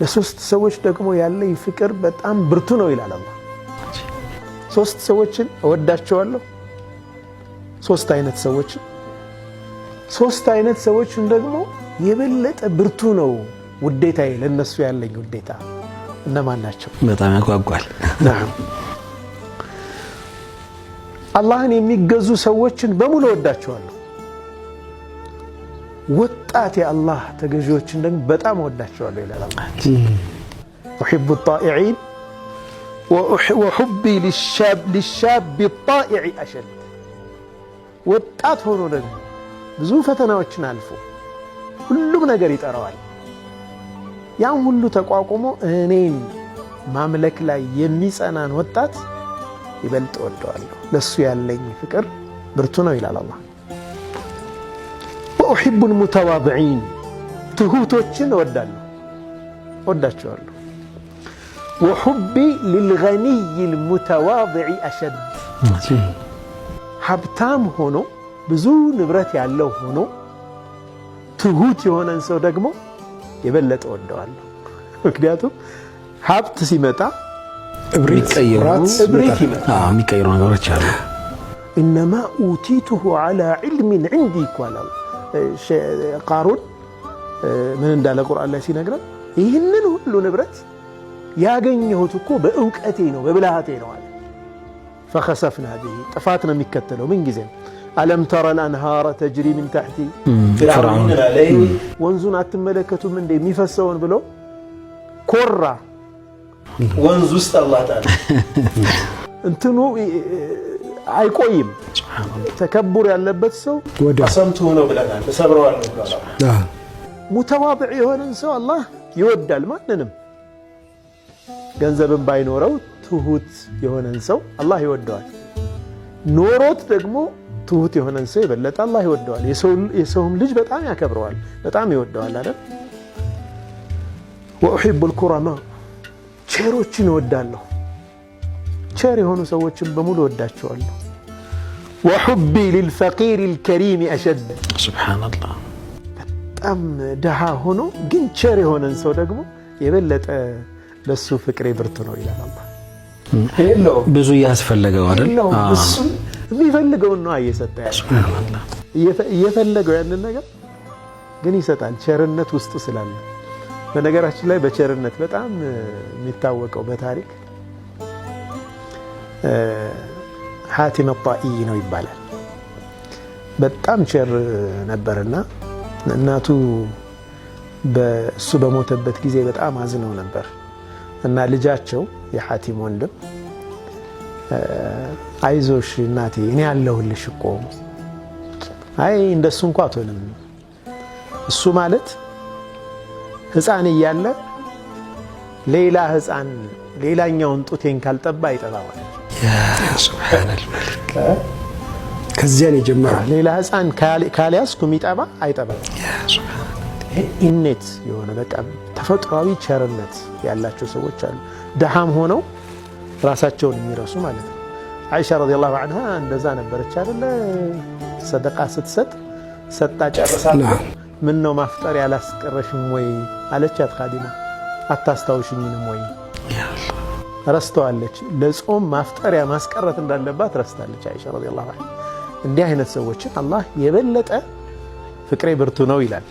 ለሶስት ሰዎች ደግሞ ያለኝ ፍቅር በጣም ብርቱ ነው ይላል አላህ። ሶስት ሰዎችን እወዳቸዋለሁ። ሶስት አይነት ሰዎችን፣ ሶስት አይነት ሰዎችን ደግሞ የበለጠ ብርቱ ነው ውዴታዬ፣ ለነሱ ያለኝ ውዴታ። እነማን ናቸው? በጣም ያጓጓል። نعم፣ አላህን የሚገዙ ሰዎችን በሙሉ እወዳቸዋለሁ። ወጣት የአላህ ተገዢዎችን ደግሞ በጣም እወዳቸዋለሁ ይላል አላህ። أحب الطائعين وحبي للشاب الطائع أشد። ወጣት ሆኖ ደግሞ ብዙ ፈተናዎችን አልፎ ሁሉም ነገር ይጠራዋል። ያን ሁሉ ተቋቁሞ እኔን ማምለክ ላይ የሚጸናን ወጣት ይበልጥ እወደዋለሁ። ለሱ ያለኝ ፍቅር ብርቱ ነው ይላል አላህ። وأحب المتواضعين፣ ትሁቶችን እወዳለሁ፣ እወዳቸዋለሁ። وحبي للغني المتواضع أشد። ሀብታም ሆኖ ብዙ ንብረት ያለው ሆኖ ትሁት የሆነን ሰው ደግሞ የበለጠ እወደዋለሁ። ምክንያቱም ሀብት ሲመጣ እብሪት ይመጣል፣ የሚቀይሩ ነገሮች አሉ። إنما أوتيته على علم عندي ይባላል። ቃሩን ምን እንዳለ ቁርአን ላይ ሲነግረን ይህንን ሁሉ ንብረት ያገኘሁት እኮ በእውቀቴ ነው፣ በብልሃቴ ነው አለ። فخسفنا به፣ ጥፋት ነው የሚከተለው ምን ጊዜም። ألم تر الأنهار تجري من تحت فرعون፣ ወንዙን አትመለከቱም እንደ የሚፈሰውን ብሎ ኮራ። ወንዝ ውስጥ አላህ ጣለ። እንትኑ አይቆይም። تكبر ያለበት ሰው قصمته ነው ብለናል፣ እሰብረዋለሁ ብሏል። متواضع የሆነን ሰው አላህ ይወዳል። ማንንም ገንዘብን ባይኖረው ትሁት የሆነን ሰው አላህ ይወደዋል። ኖሮት ደግሞ ትሁት የሆነን ሰው የበለጠ አላህ ይወደዋል። የሰውም ልጅ በጣም ያከብረዋል፣ በጣም ይወደዋል አይደል? وأحب الكرماء፣ ቸሮችን እወዳለሁ። ቸር የሆኑ ሰዎችን በሙሉ እወዳቸዋለሁ። وحبي للفقير الكريم أشد። سبحان الله። በጣም ድሃ ሆኖ ግን ቸር የሆነን ሰው ደግሞ የበለጠ ለሱ ፍቅሬ ብርቱ ነው ይላል አላህ። ብዙ እያስፈለገው አይደል? እሱም የሚፈልገውን ነው እየሰጠ ያለ፣ እየፈለገው ያንን ነገር ግን ይሰጣል። ቸርነት ውስጡ ስላለ። በነገራችን ላይ በቸርነት በጣም የሚታወቀው በታሪክ ሐቲም ጣኢ ነው ይባላል። በጣም ቸር ነበርና እናቱ እሱ በሞተበት ጊዜ በጣም አዝነው ነበር እና ልጃቸው የሐቲም ወንድም አይዞሽ እናቴ እኔ ያለሁልሽ እኮ፣ አይ እንደሱ እንኳ አትሆንም። እሱ ማለት ሕፃን እያለ ሌላ ሕፃን ሌላኛውን ጡቴን ካልጠባ አይጠባ ማለት። ከዚያን የጀመረው። ሌላ ሕፃን ካልያዝኩ የሚጠባ አይጠባም። Innate የሆነ በቃ ተፈጥሯዊ ቸርነት ያላቸው ሰዎች አሉ። ድሃም ሆነው ራሳቸውን የሚረሱ ማለት ነው። አይሻ رضي الله عنها እንደዛ ነበረች አይደለ? ሰደቃ ስትሰጥ ሰጣ ጨርሳ ምን ነው ማፍጠር ያላስቀረሽም ወይ አለቻት። ካዲማ አታስታውሽኝንም ወይ? ረስተዋለች። ለጾም ማፍጠሪያ ማስቀረት እንዳለባት ረስታለች አይሻ رضي الله عنها። እንዲህ አይነት ሰዎችን አላህ የበለጠ ፍቅሬ ብርቱ ነው ይላል።